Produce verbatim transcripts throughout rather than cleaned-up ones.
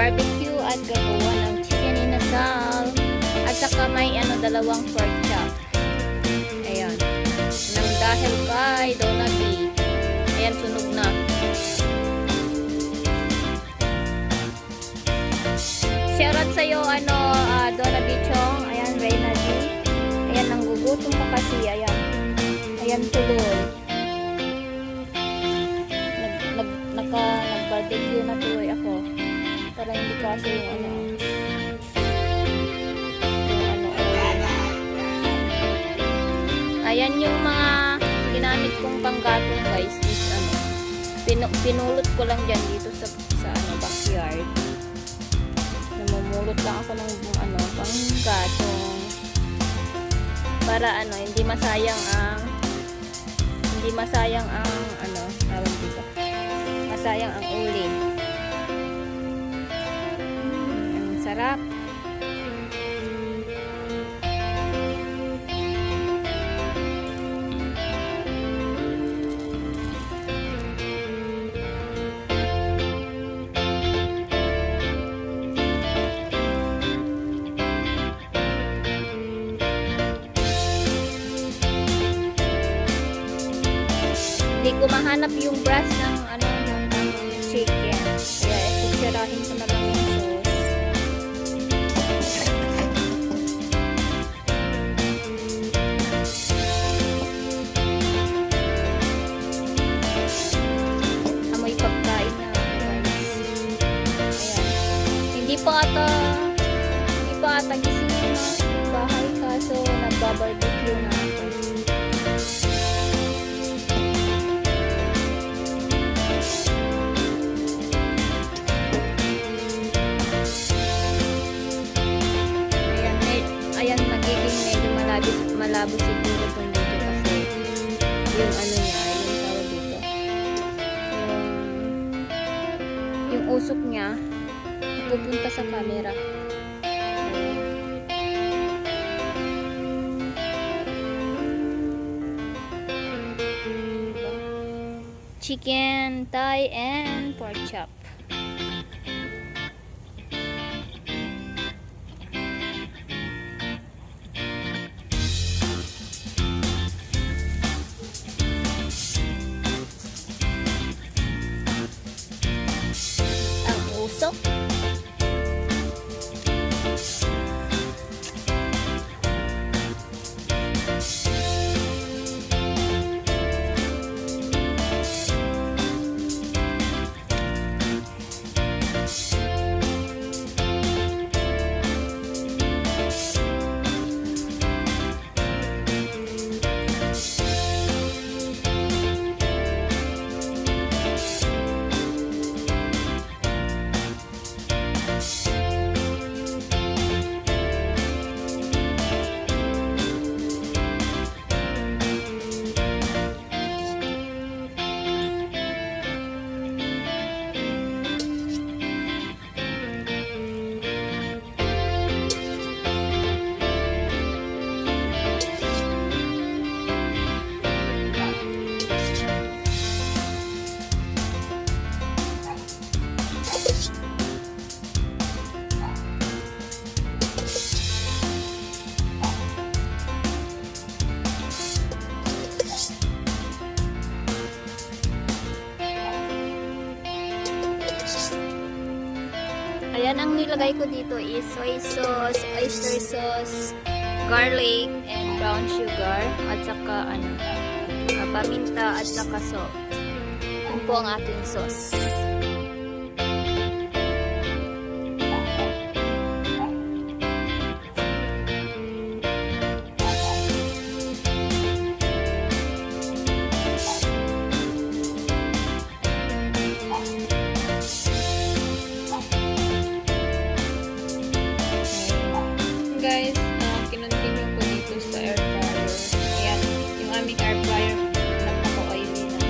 Barbecue at gagawa ng chicken inasal. At saka may ano, dalawang pork chop. Ayan. Nang dahil kay Donna B. Ayan, sunog na. Shoutout sa'yo, ano, ah, Donna B Chong. Ayan, Reyna G. Ayan, nanggugutom ka kasi. Ayan. Ayan, tuloy. Nag, nag, naka, nag-barbecue na tuloy ako. Para hindi kasi yung ano, yung ano, oil. Ayan yung mga ginamit kong panggatong, guys, is ano, pinu-, pinulot ko lang dyan dito sa, sa ano, backyard. Namumulot lang ako ng, ng ano, panggatong. Para ano, hindi masayang ang, hindi masayang ang ano, tawag dito. Masayang ang uling. Mm, ang sarap. Hindi ko mahanap yung breast ng, ano, ng, ng chicken. Kaya ikutsarahin ko na lang yung sauce. Amoy pagkain na, guys. Ayan. Hindi pa ata, hindi pa ata gising yung mga bahay, kaso nagbabarbecue na ako. Ayan, may, ayan, magiging medyo malabo, malabo siguro itong video kasi yung ano niya, yung tawag dito, yung, yung usok niya, pupunta sa camera. Chicken, Thai, and pork chop. Ang usok. Ayan, ang nilagay ko dito is soy sauce, oyster sauce, garlic, and brown sugar, at saka ano, ah, paminta, at saka salt. Yun po ang ating sauce. Guys, ah, kinontinue ko dito sa air fryer. Ayan, yung aming air fryer, napaka-oily na.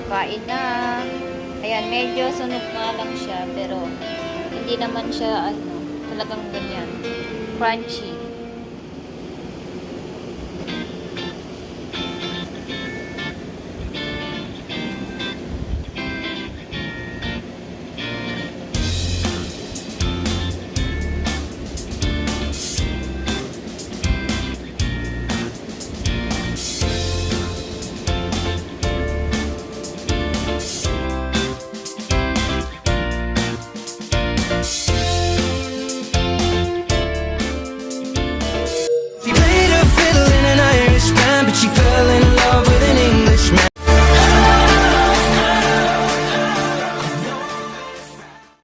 Kain na. Ayan, medyo sunog nga lang siya, pero hindi naman siya, ano, talagang ganyan. Crunchy.